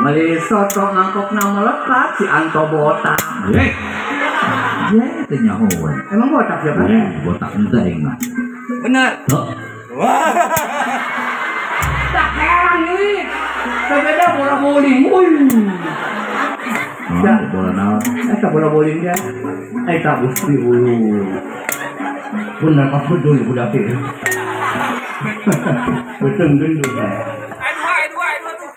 Meli soto mangkokna melekat si Anto botak. Hei. Ya, teu nyahoan. Emang botak siapa? Botak ente aing mah. Bener. Wah. Tak heran ini. Beda bola bowling. Wuih. Ya, bola naon? Eta bola bowling dia. Eta gusti hulu. Bener pas betul budak teh. Betul gendut. Aduh tuh.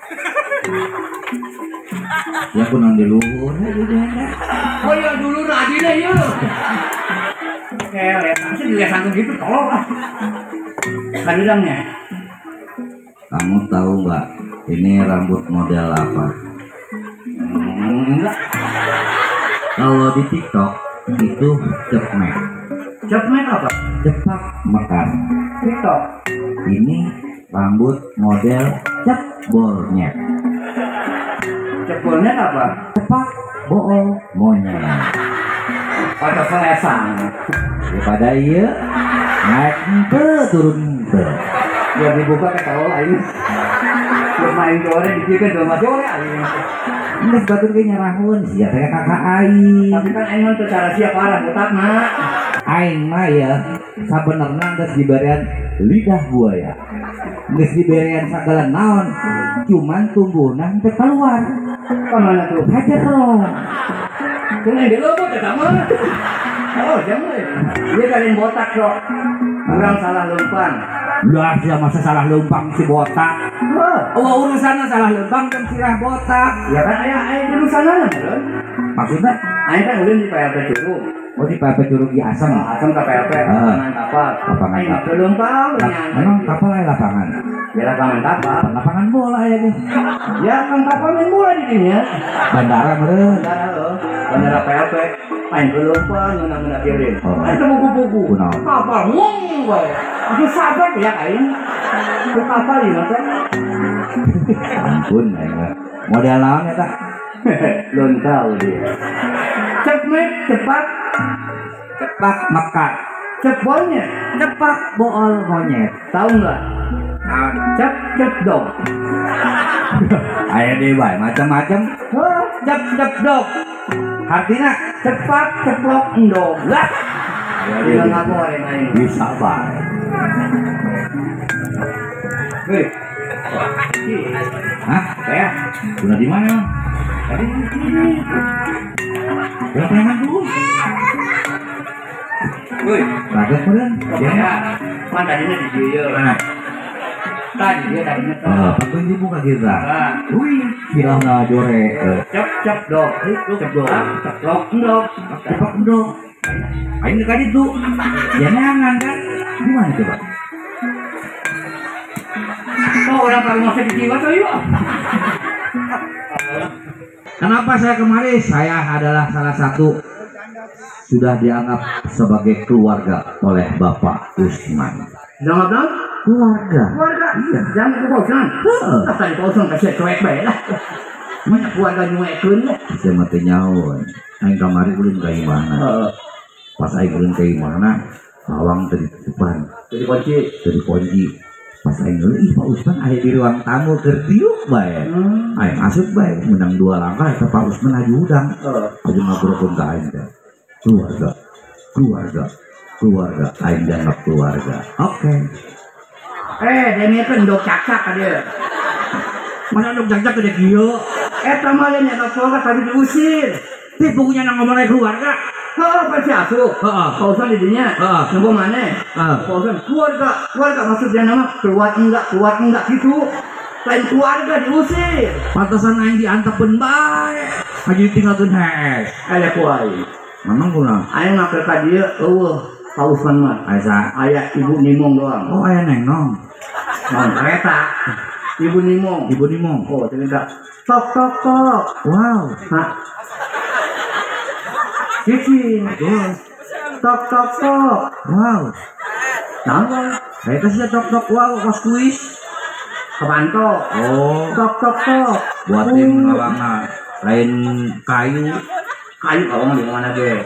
Ya kunaon di luhur. Oh ya dulu adina ieu. Kelet, masih dilesankeun gitu tolong ah. Kadudangnya. Kamu tahu nggak ini rambut model apa? Enggak. Kalau di TikTok itu cepmek. Cepmek apa? Cepak mekar. TikTok. Ini rambut model cepbolnya. Cepbolnya apa? Cepak bool monyet. Pada selesan. Daripada iya naik ente turun ente. Biar dibuka ke tolol aing. Bermain gore dipikeun dong mah gore aing. Geus batur ge nyarahun sia teh kakak aing. Tapi kan aing mah teu cara sia parah botakna. Aing mah ya sabenerna geus diberian lidah buaya. Geus diberian sagala naon, cuman tumbuhna teu keluar. Kamana tuh? Hajero. Kunaon di leuweut eta mah. Oh, jangan. Dia kalian botak kok. Kurang salah lempang. Lah, sia masa salah lempang si botak. Oh, urusanna salah lempang kan sirah botak. Ya kan aya aya urusanna meureun. Maksudna aing kan ulin di PLP Curug. Oh, di PLP Curug di Asem. Asem ka PLP, lapangan kapal. Lapangan kapal. Lempang. Emang kapal aya lapangan? Ya lapangan kapal. Lapangan bola ya ge. Ya kan kapal main bola di dinya. Bandara meureun. Bandara heuh. Bandara PLP. Main ke lempang ngeunah-ngeunah kieu. Aing teh buku-buku. Kapal wong bae. Aku sabar ya aing. Ke kapal ieu teh. Ampun aing mah. Model naon eta? Belum tahu dia. Cepmek cepat cepak mekar. Cepolnya cepak bool monyet. Tahu nggak? Cep cep dog. Aya deui bae macam-macam. Cep cep dog. Artinya cepat ceplok endog. Lah. Dia nggak boleh main. Bisa bae. Hei. Hah? Saya? Udah di mana? Tadi di sini. Berapa yang dulu? Woi, raga kurang. Ya. Man tadinya di dieu. Mana? Tadi dia tadinya. Heeh, pakeun dibuka kita. Wih, sirahna jore. Cep cep dog, cep dog. Ceplok endog. Ceplok endog. Aing ka ditu. Ya neangan kan. Gimana coba? Oh, orang kalau mau sakit jiwa tuh yuk. Kenapa saya kemari? Saya adalah salah satu sudah dianggap sebagai keluarga oleh Bapak Usman. Jangan keluarga. Keluarga? Iya. Jangan ke Pak Usman. Heeh. Tadi Pak Usman kasih cuek bae lah. Banyak keluarga nyuekeun lah. Saya mah teu nyaho. Aing kamari ulin ka imahna. Heeh. Pas aing ulin ka imahna, lawang teu ditutupan. Teu dikunci. Teu dikunci. Pas aing ngeuleuh, ih Pak Usman aya di ruang tamu keur tiup bae. Aing asup bae, menang dua langkah eta Pak Usman lagi hudang. Aju ngobrolkeun ka aing teh. Keluarga, keluarga, keluarga, aing dianggap keluarga. Oke. Demi itu endog cakcak ka dieu. Masa endog cakcak gede kieu? Eta mah lain dianggap keluarga tapi diusir. Teh pokoknya nang ngomongna keluarga. Heeh, pasti asup. Heeh. Pak Usman di dinya. Heeh. Nunggu maneh. Heeh. Pak Usman keluarga, keluarga maksudnya nama keluar enggak gitu. Lain keluarga diusir. Pantesan aing diantepeun bae. Haji ditinggalkeun hees. Aya ku aing. Memang kunaon? Aing ngapel ka dieu eueuh Pak Usman mah. Aya aya Ibu Nimong doang. Oh, aya Nenong. Naon kereta. Ibu Nimong. Ibu Nimong. Oh, ternyata tok tok tok. Wow. Hah? Cici. Tok tok tok. Wow. Naon? Saya kasih tok tok wow kos kuis. Kebanto. Oh. Tok tok tok. Buat tim ngawangna lain kayu. Kayu kawang di mana ge?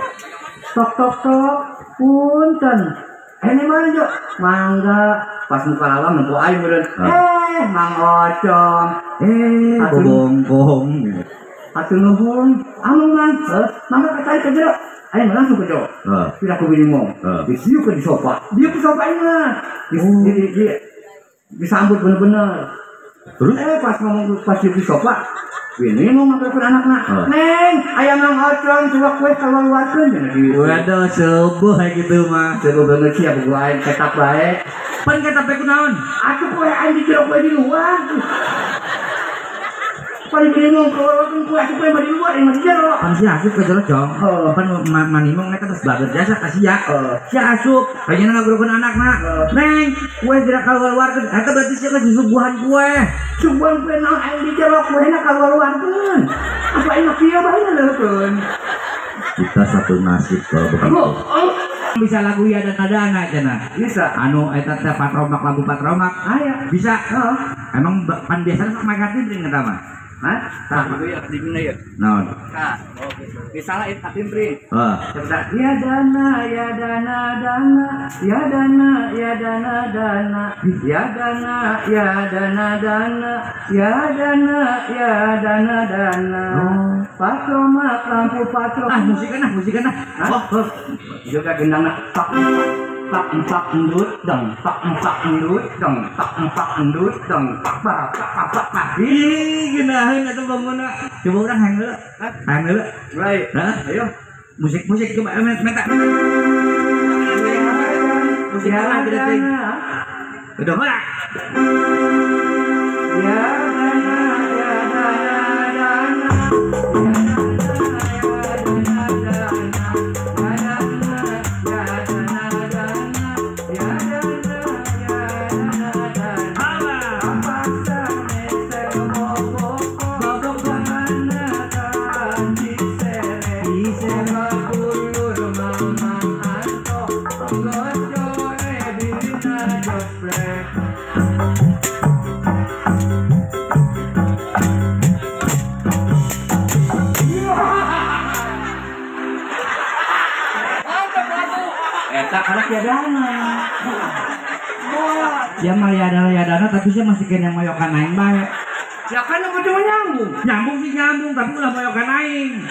Tok tok tok. Punten. Ini mana Jo? Mangga. Pas muka lawang nempo aing meureun. Mang Ocong. Bobongkong. Atuh nuhun. Anu mang, mangga kacai ke jero. Aing langsung ke jero. Pira ku bingung. Disiuk ke di sofa. Dia ke sofa aing mah. Disambut bener-bener. Terus pas ngomong pas di sofa, bini mau ngapelkeun anakna. Neng, aya Mang Ocong coba kue kaluarkeun cenah di. Waduh, seueuh gitu mah. Seueuh banget sih aku aing ketap bae. Pan ketap bae kunaon? Atuh kue aing di jero kue di luar. Pan bingung kaluarkeun kue atuh kue mah di luar aing mah di jero. Pan si asup ke jero cong. Pan manimong eta terus bager jasa ka sia. Si asup hayangna ngagurukeun anakna. Neng, kue tidak kaluarkeun. Eta berarti sia geus disuguhan kue. Suguhan kue naon aing di jero kuena kaluarkeun. Apa aing mah kieu bae leukeun. Kita satu nasib kalau begitu. Bisa lagu ya dan ada cenah. Bisa. Anu eta teh patromak lagu patromak. Aya. Bisa. Emang pan biasana sok make timpring eta mah. Hah? Tah gitu ya dibina ya. Naon? Tah. Misalnya eta timpring. Heeh. Ya dana ya dana dana ya dana ya dana dana ya dana ya dana dana ya dana ya dana dana. Patromak lampu patromak. Ah musikan ah. Oh, juga gendangna pak pak empat endut dong pak empat endut dong pak empat endut dong pak pak pak pak pak. Ih, geunaheun atuh bangunna. Coba urang hayang heula. Hayang heula. Mulai. Hah? Ayo. Musik-musik coba meta. Musik lah tidak teh. Udah mulai. Ya dana ya dana dana. Yadana. Ya mah yadana tapi saya masih kena moyokan aing bae. Ya kan cuma nyambung. Nyambung sih nyambung tapi ulah moyokan aing.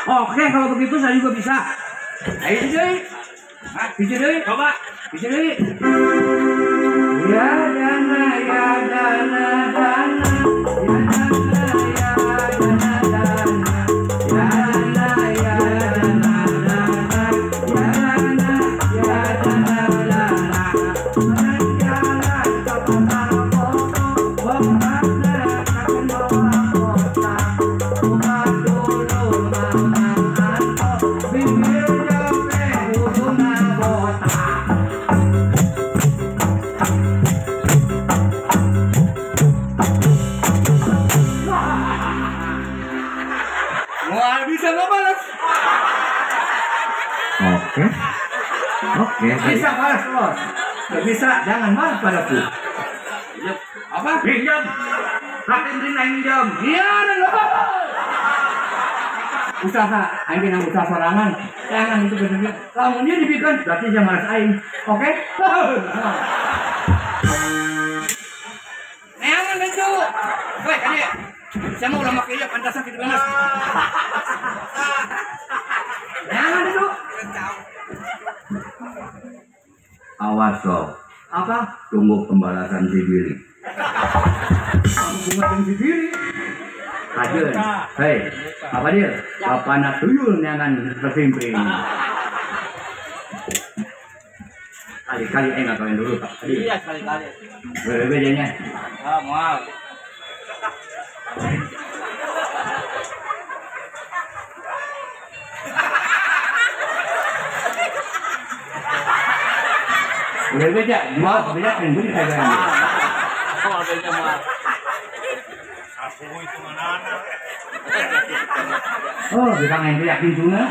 Oke kalau begitu saya juga bisa. Ayo deui. Hah, bisa deui. Coba. Bisa deui. Ya dana ya dana dana. Ya dana ya dana dana. Ya dana ya dana dana. Ya dana ya dana dana. Jalan ke pasar foto, bokana kaken bawa kotak. Buka dulu Mamang Anto, bibir jempe hudungna botak. Wah, bisa ngebales. Oke. Oke. Bisa balas los. Gak bisa, jangan balas padaku. Apa? Pinjam. Ratin ring aing jam. Iya, loh. Usaha, aing nang usaha sorangan. Jangan itu bener. Lamun dia dibikin, berarti jangan malas aing. Oke? Neangan bencu. Woi, kan ya. Saya mau ulah make ieu pantasan kitu banget. Neangan itu. Awas loh. Apa? Tunggu pembalasan si Billy. Pembalasan si Billy. Hajeun. Hei, apa dia? Bapana tuyul neangan tersimping. Kali-kali nggak kawin dulu, Pak. Iya, sekali-kali. Bebe-bejanya. Ah, moal. Udah beja, jual, beda kan beli saya. Oh, beda mah. Oh, bisa main yakin juga.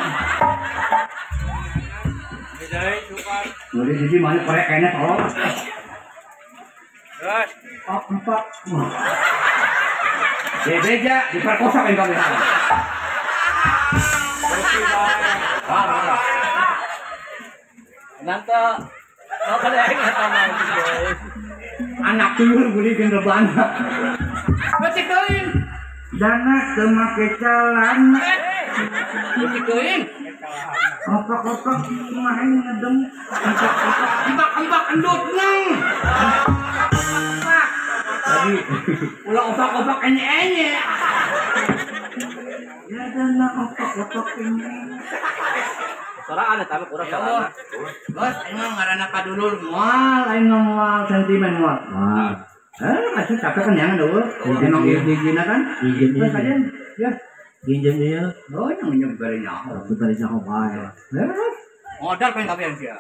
Nulis di mana korek kayaknya tolong. Terus. Oh, empat. Bebeja diperkosa kan kamu. Nanti. Oh, kada aing nga tama guys. Anak tuyul beli rebana. Leutik teuing. Dana teu make calana. Leutik teuing. Oprok-oprok main ngedem. Embak-embak endut neng. Tadi ulah opak-opak enye-enye. Ya dana opak-opak enye. Soraan eta mah kurang soraan. Bos, aing mah ngaranna kadulur moal, aing mah moal sentimen moal. Wah. Masih capek kan yang eueuh. Emang ieu hijina kan? Hijina. Terus aja ya. Hijina ieu. Oh, yang nyebar nyaho. Bari nyaho bae. Modal pengen kabehan sia.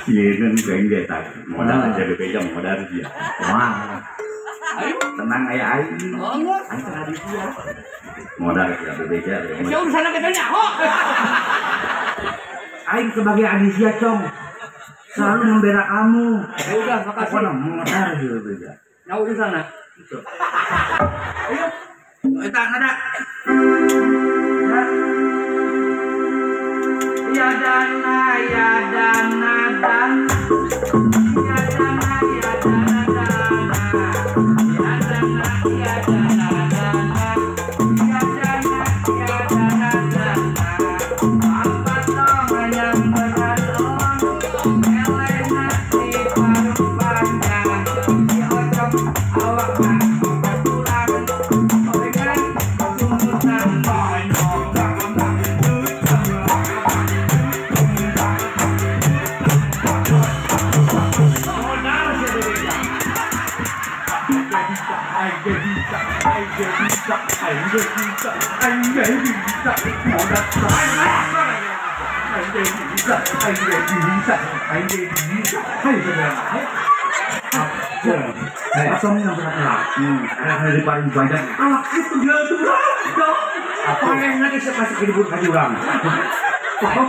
Iya kan kayak gitu. Modal aja bebeja modal dia. Wah. Ayo tenang aya aing. Oh, enggak. Aing teh di dia. Modal ya bebeja. Sia urusan kita nyaho. Aing sebagai adisia cong selalu membela kamu. Ya udah, makasih. Pokoknya modal dia bebeja. Nyaho di sana. Gitu. Ayo. Eta nada. Ya dana, ya dana, dan. Ya dana, ya dana, dana. Ya dana, ya dana, dana. Ya dana, ya dana, dana. Apa toh yang beradon? Elena di paruh panjang. Si ocok awak empat tulang. Orengan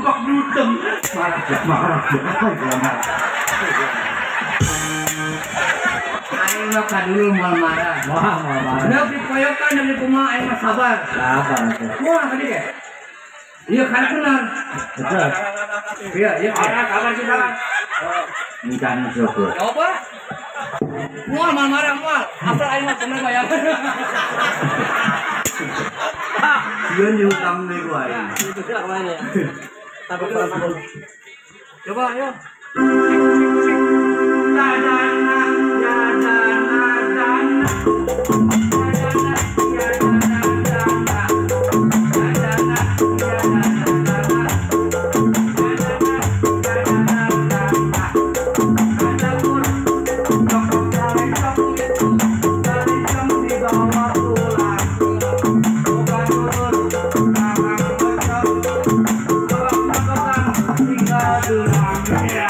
sumutan bonyok. Aing mah kadulur moal marah. Wah, moal marah. Neuk dipoyokan neuk kumaha aing mah sabar. Sabar. Wah, tadi ge. Iya kan benar. Betul. Iya, iya. Kabar sih salah. Minta syukur. Coba. Moal moal marah moal. Asal aing mah bener bayar. Sieun diutang deui ku aing. Itu sih kemana ya? Coba ayo. Dana ya dana dana. Ya dana ya dana dana. Ya dana ya dana dana. Ya dana ya dana dana. Dapur toko kalecong kalecong dibawa pulang. Bukan dulur tangan bocor. Awak pegang tinggal tulang. Ya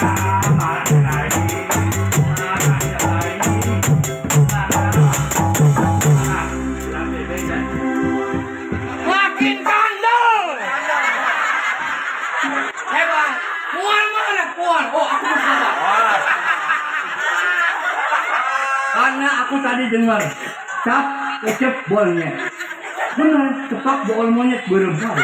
makin kandel. Hebat. Mual mana mual. Oh, aku sabar. Karena aku tadi dengar cap kecep bolnya. Benar, cepak bol monyet berubah.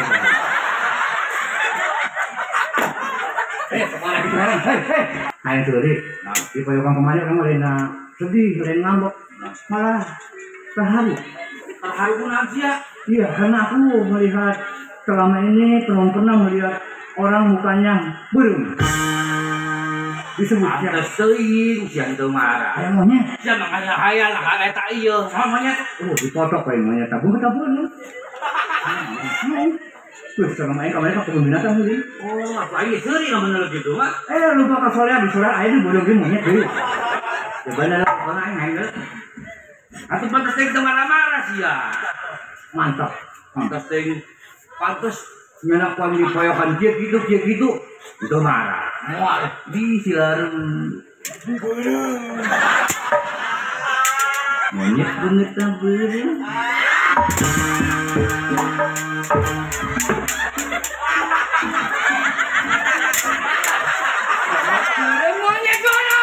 Kemana gitu orang? Hei, hei. Ayo suri. Nah, di poyokan kemarin orang lain sedih, lain ngambek. Malah terharu. Terharu pun aja. Iya, karena aku melihat selama ini belum pernah melihat orang mukanya burung. Disebutnya. Pantes teuing sia teu marah. Aya monyet. Sia mah hayal lah eta ieu. Sama monyet. Oh, dipotok bae monyet. Tabung tabung. Tuh, selama ini kemarin kebun binatang sih. Oh, apa ieu seuri lamun gitu mah. Lupa ka soalnya di surat aya di burung ge monyet deui. Ya bener lah, pokona aing hayang. Atuh pantes teuing teu marah-marah sia. Mantap. Pantes teuing. Pantes nyenak kuang di poyokan dia gitu dia gitu. Itu marah. Mual di silareung. Monyet beungeut beureum. Monyet gono.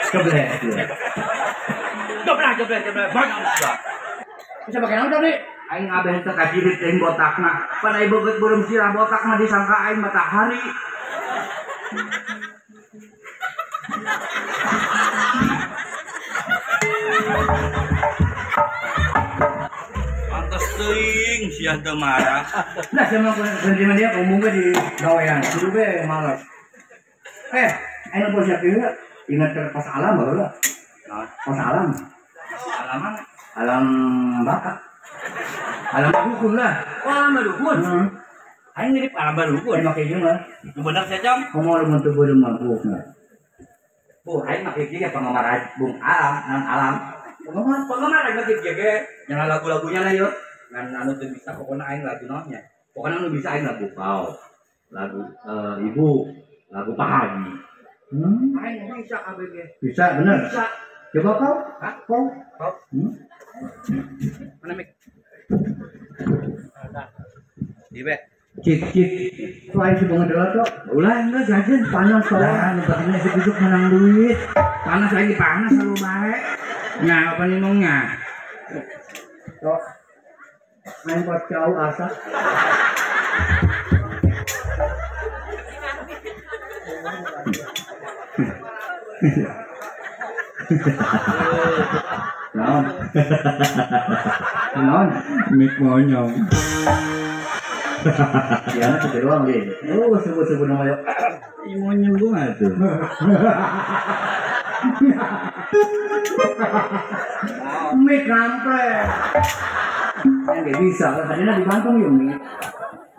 Jebleh. Jebleh jebleh jebleh banyak sudah. Bisa pakai naon tadi? Aing abeh teh kajirit teuing botakna. Pan ai beugeut beureum sirah botakna disangka aing matahari. Pantes teuing sia teu marah. Nah, sia mah kunci dia umum ge di gawean. Kudu ge males. Aing bos siap ieu ingat ke pas alam baheula. Pas alam. Alam mana? Alam bakat. Alam dukun lah. Oh, alam dukun. Aing mirip alam dukun. Aing make ieu mah. Nu bener sia, Cong. Komo lamun teu beureum mah buukna. Oh, aing make ieu penggemar bung alam, nan alam. Penggemar aing make ieu ge. Yang lagu-lagunya lah yeuh. Ngan anu teu bisa pokona aing lagu naonnya. Pokona anu bisa aing lagu kau. Lagu ibu, lagu Pak Haji. Aing bisa ABG. Bisa bener. Bisa. Coba kau. Hah? Kau. Kau. Mana mik? Di be. Cik cik. Selain si banget dulu tuh. Ulah enggak jajan panas soalnya. Lah, nu pentingnya si besok menang duit. Panas lagi panas selalu baik. Nya apa ngomongnya? Tok. Main pot jauh asa. Naon? Naon? Mik monyong. Ya, itu doang deh. Oh, sebut-sebut nama yuk. Monyong gua tuh. Mik kampret. Yang bisa, tadinya dibantung yuk mik.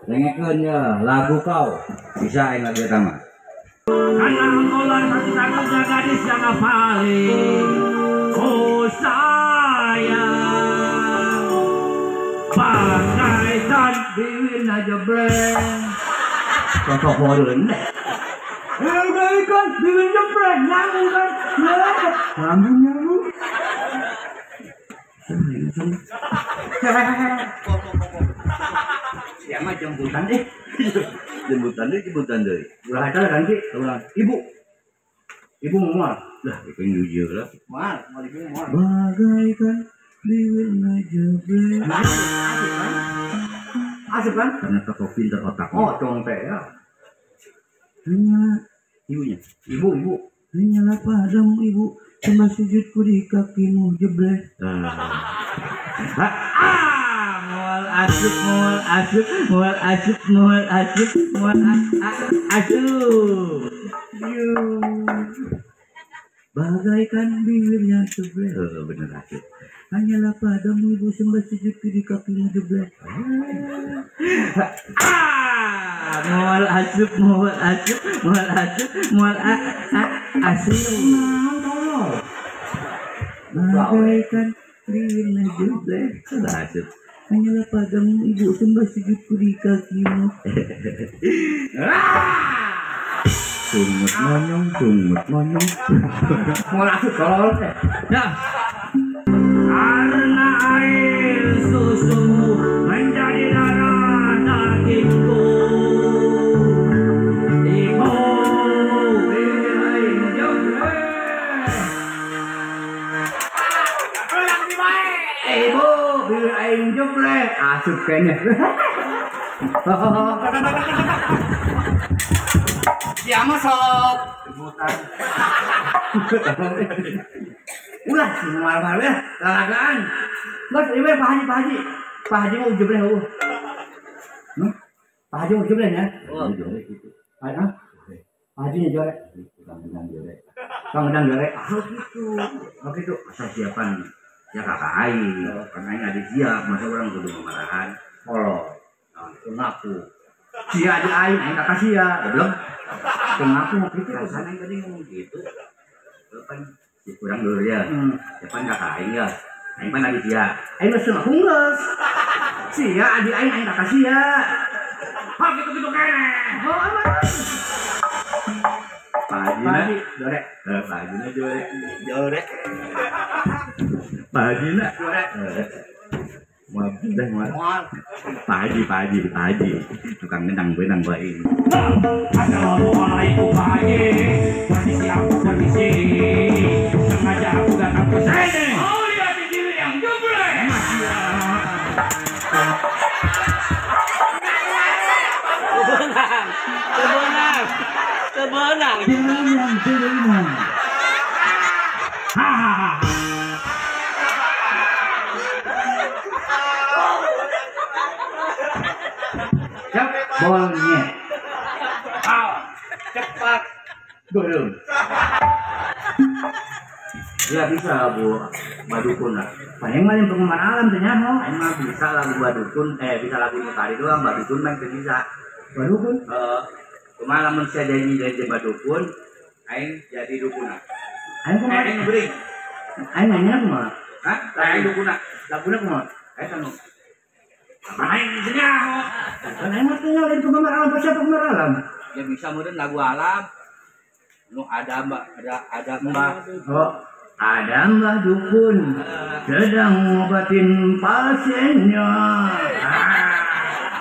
Lengekeun ya, lagu kau. Bisa aing lagu eta mah. Karena engkaulah satu-satunya gadis yang paling ku sayang. Bagaikan bibirnya jebleng. Contoh model deh. Bagaikan bibir jebleng, nyambung kan? Nyambung nyambung. Siapa jemputan deh? Jemputan deh, jemputan deh. Ulah aja ganti, ulah. Ibu, ibu mau lah, itu yang jujur lah. Mau, mau ibu mau. Bagaikan bibirnya jebleng. Asik kan? Asik kan? Ternyata kau pintar otaknya. Oh, dong teh ya. Hanyalah ibunya. Ibu, ibu. Hanyalah padamu ibu, sembah sujudku di kakimu jeblek. Mual asup, mual asup, mual asup, mual asup, mual asup. Bagaikan bibirnya jeblek. Oh, bener asup. Hanyalah padamu ibu sembah sujudku di kakimu jeblek. Mual asup, mual asup, mual asup, mual asup. Bagaikan bibirnya jeblek. Asup. Hanyalah padamu ibu sembah sujudku di kakimu. Sungut monyong, sungut monyong. Mual asup tolol. Dah. Karena air susumu menjadi darah dagingku. Ibu, bibir aing jeblek. Ibu, bibir aing jeblek. Asup kayaknya. Sia mah sok jemputan. Ulah, marah-marah ya, lalagaan. Bos, ibu Pak Haji, Pak Haji. Pak Haji mau jebleh eueuh. Pak Haji mau jebleh ya? Oh, jore gitu. Hah? Pak Haji nya jore. Tukang gedang jore. Tukang gedang jore. Oh gitu. Oh gitu. Asal siapan ya kakak aing. Karena aing adik siap, masa orang kudu memarahan. Oh. Nah, itu ngaku. Sia adik aing, aing kakak sia. Goblok. Itu ngaku mau gitu. Perasaan aing tadi ngomong gitu. Kan kurang dulu ya. Siapa kakak aing ya? Aing pan adik sia. Aing mah cenah hunggeus. Sia adik aing, aing kakak sia. Hah gitu-gitu kene. Oh, aman. Pak Haji na. Jore. Pak Haji na jore. Jore. Pak Haji na. Jore. Moal deh moal. Pak Haji. Tukang benang bae. Assalamualaikum Pak Haji. Permisi aku permisi. Sengaja aku datang ke sini. Mau lihat di sini yang jumlah. Kebenang. Kebenang. Hahaha. Siap bolnya. Cepat. Belum. Ya bisa Bu Badukun lah. Paling maling penggemar alam ternyata. Aing mah bisa lagu Badukun, bisa lagu Mutari doang, Badukun mah teu bisa. Badukun? Kumaha lamun sia jadi Badukun, aing jadi dukuna. Aing kumaha? Aing beuring. Aing nanya kumaha? Hah? Aing dukuna. Laguna kumaha? Aing anu. Aing nyaho. Kan aing mah teu lain penggemar alam, pasti penggemar alam. Ya bisa meureun lagu alam. Nu ada mbak, ada mbah. Oh. Ada mbah dukun sedang ngobatin pasiennya.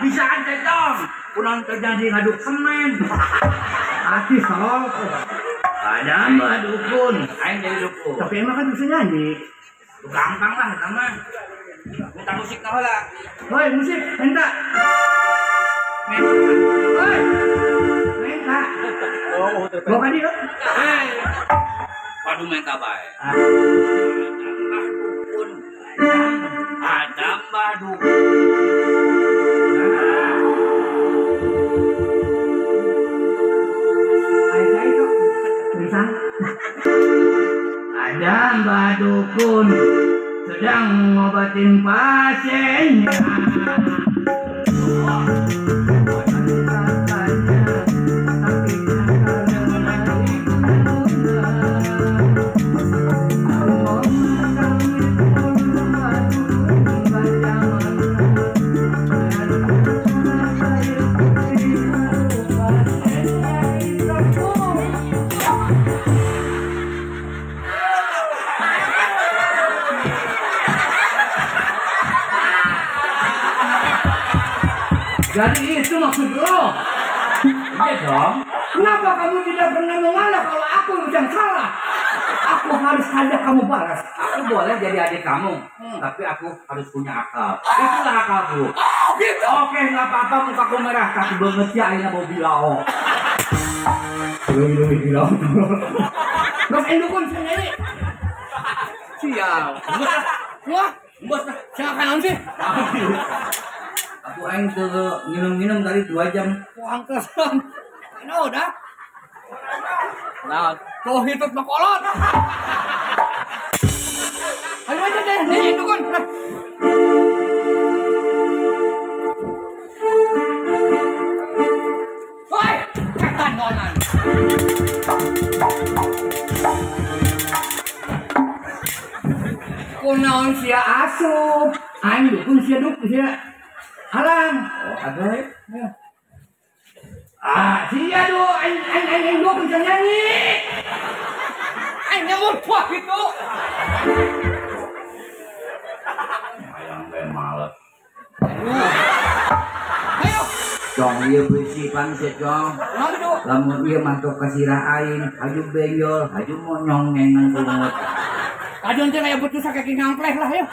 Bisa aja dong. Kurang terjadi ngaduk semen. Artis tolong. Ada mbah dukun. Aing jadi dukun. Tapi emang kan bisa nyanyi. Gampang lah, sama. Minta musik kau lah. Woi musik, minta. Woi, minta. Bawa ka dia. Waduh minta bae. Ada mbah dukun. Ada mbah dukun sedang ngobatin pasiennya. Jadi itu maksud lo? Iya dong. Kenapa kamu tidak pernah mengalah kalau aku yang salah? Aku harus saja kamu balas. Aku boleh jadi adik kamu, tapi aku harus punya akal. Itulah akalku. Oh gitu. Oke, nggak apa-apa mukaku merah, tapi banget ya akhirnya mau bilao. Bilao. Terus endukun sendiri. Sial. Wah, bos, siapa sih? Aku aing tuh nginum-nginum tadi 2 jam. Wah, angkesan. Ini udah. Nah, tuh hitut makolot. Ayo aja deh, nih dukun. Woi, setan donan. Kunaon sia asup, aing dukun sia dukun sia. Alang. Oh, ada ya. Ah, sia do aing aing dukun sia nyanyi. Aing nyamur puah gitu. Hayang ge males. Ayo. Dong ieu beusi pangset dong. Lamun ieu mantok ka sirah aing, haju benjol, haju monyong ngengan kumut. Kajon teh aya betus sakaki ngampleh lah ayo.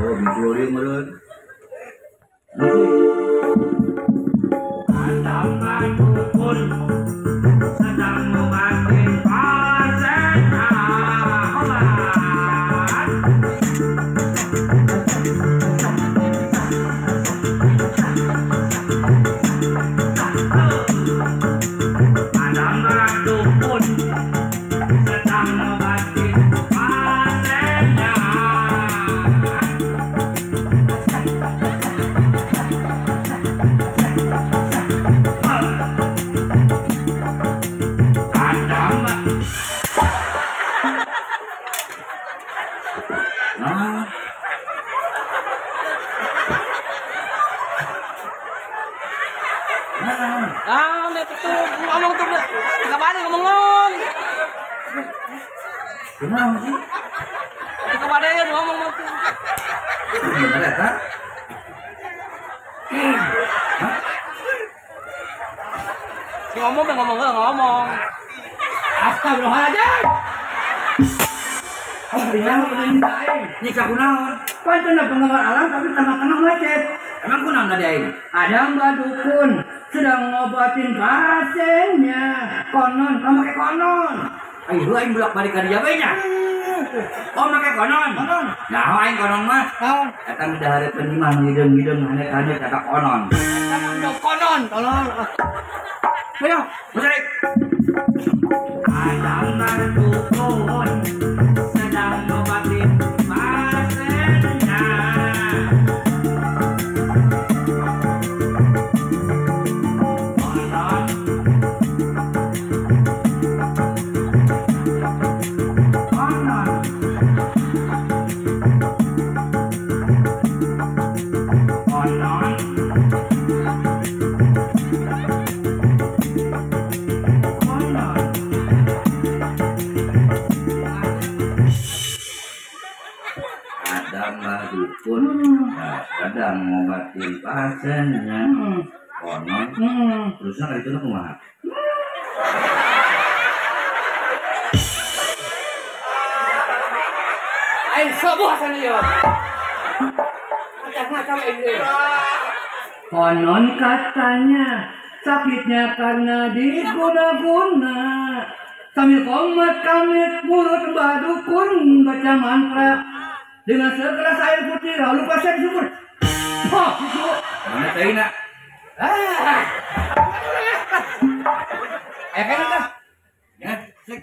Oh, bijuri meureun. Ada mbah dukun sedang ngobatin pasiennya. Obat. Ada mbah dukun sedang ngobatin pasiennya. Ah, itu ngomong tuh, nggak balik ngomong. Kenapa sih? Nggak balik ngomong tuh. Bener eta? Ngomong ngomong ngomong. Astagfirullahaladzim. Nyiksa kunaon? Pancen penggemar alam tapi tengah-tengah macet. Emang kunaon tadi aing? Ada mbak dukun sedang ngobatin pasiennya. Konon, kamu make konon. Ayo aing bolak-balik ka dieu we nya. Oh make konon. Konon. Nah, aing konon mah. Naon? Eta nu dahareupkeun imah ngideung-ngideung hanet-hanet eta konon. Eta konon, tolong. Ayo, musrik. Ada mbak dukun sedang ngobatin pasiennya. Konon. Konon. Konon. Konon. Ada mbah dukun sedang ngobatin pasiennya. Konon. Terusnya kali itu kumaha? Aing sebuah sana ieu. Macam-macam ini. Konon katanya sakitnya karena diguna-guna. Sambil komat kamit mulut mbah dukun baca mantra dengan segelas air putih lalu pasien syukur. Wah, gitu. Mana teuing na? Ah. Eh kan dah. Ya, sik.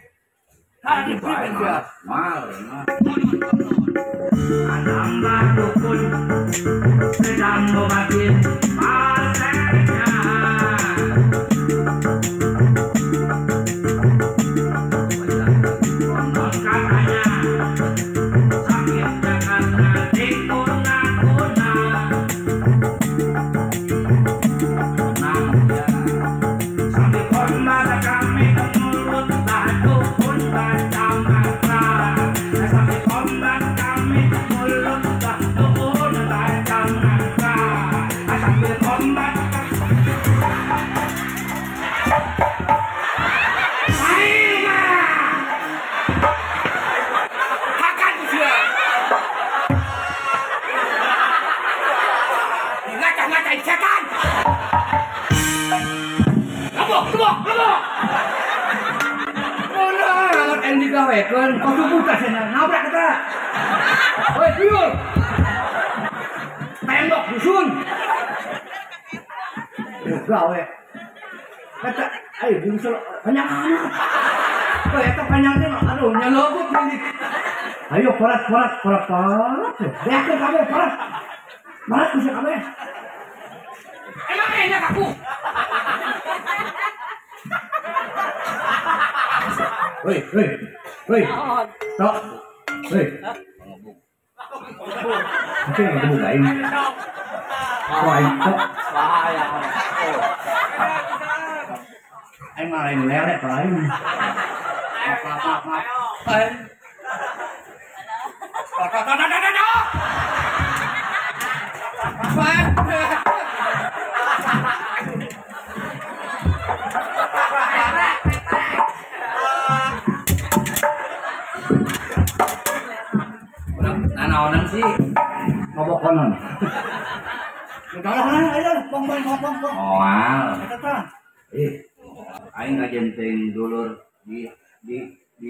Hadi priben ya. Mal, mah. Ada mbah dukun sedang ngobatin pasiennya. Konon katanya sakitnya karena diguna-guna. Tenang ya. Sambil komat kami mulut mbah dukun baca mantra. Sambil komat kami mulut mbah dukun baca mantra. Sambil komat Hakan dia. Ngacah-ngacain setan. Lebok, lebok, lebok. Ulah, lamun aing digawekeun, kok buta cenah nabrak eta. Woi, tuyul. Tembok dusun. Gawe. Eta ayo diusul banyak amat. Woi, eta panjang teh aduh nyalogut ini. Ayo parat parat parat parat. Beakeun kabeh parat. Parat bisa kabeh. Emang enak aku. Woi, woi. Woi. Tok. Woi. Pangebuk. Oke, ngebuk aing. Kok aing tok. Bahaya. Aing mah lain lelek kalau aing. Maaf, maaf, maaf. Tok tok tok tok tok. Nanaonan sih Ngobok konon. Udah lah, ayo bong bong bong bong bong. Moal. Eta tah. Eh, aing kajen teuing dulur di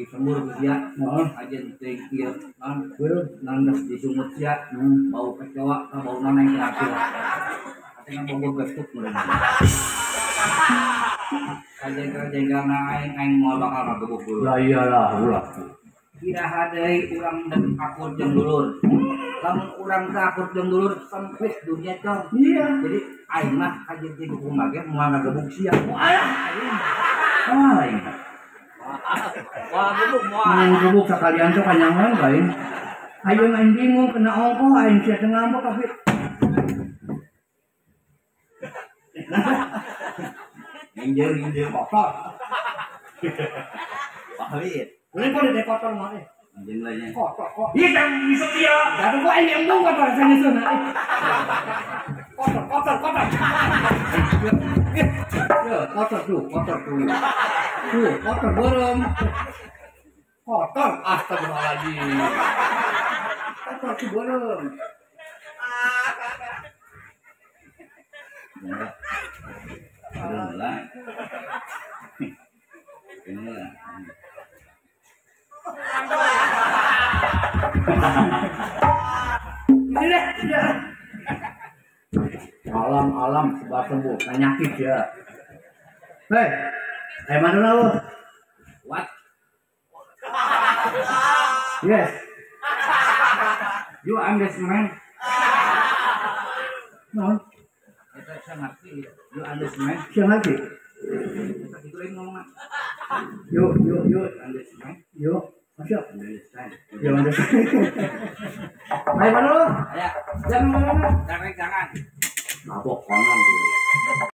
sembur ku sia. Heeh. Kajen teuing ieu naon nangges di sumut sia. Bau kecoa ka bau naon aing terakhir. Katanya bogor gestuk meureun. Kajengkel-jengkelna aing aing moal bakal ngagebuk dulur. Lah iyalah ulah. Iraha deui urang dan akur jeung dulur. Lamun urang teu akur jeung dulur sempit dunia cong. Iya. Jadi aing mah kajen teh kumaha ge moal ngagebuk sia. Alah aing. Moal aing. Wah, gebuk moal. Ngebuk sakalian tuh kanyangan aing. Aing aing bingung kena ongkoh aing sia teu ngambek tapi Nginjil nginjil kotor. Pahit. Boleh kok di kotor mah. Anjing lainnya. Kotor kok. Iya kan nyusut dia. Tapi kok ini embung kotor saya nyusun. Kotor kotor kotor. Ya, kotor tuh, kotor tuh. Tuh, kotor borong. Kotor, astagfirullahaladzim. Kotor tuh borong. Alam-alam sebab sembuh penyakit ya. Hei, mana lu? What? Yes. You understand? No. Saya ngerti. You understand? Saya ngerti. Itu lain ngomong. You understand? You masuk. Understand. You understand? Ayo mana lu? Ayo. Jangan. Jangan. Mabok konon.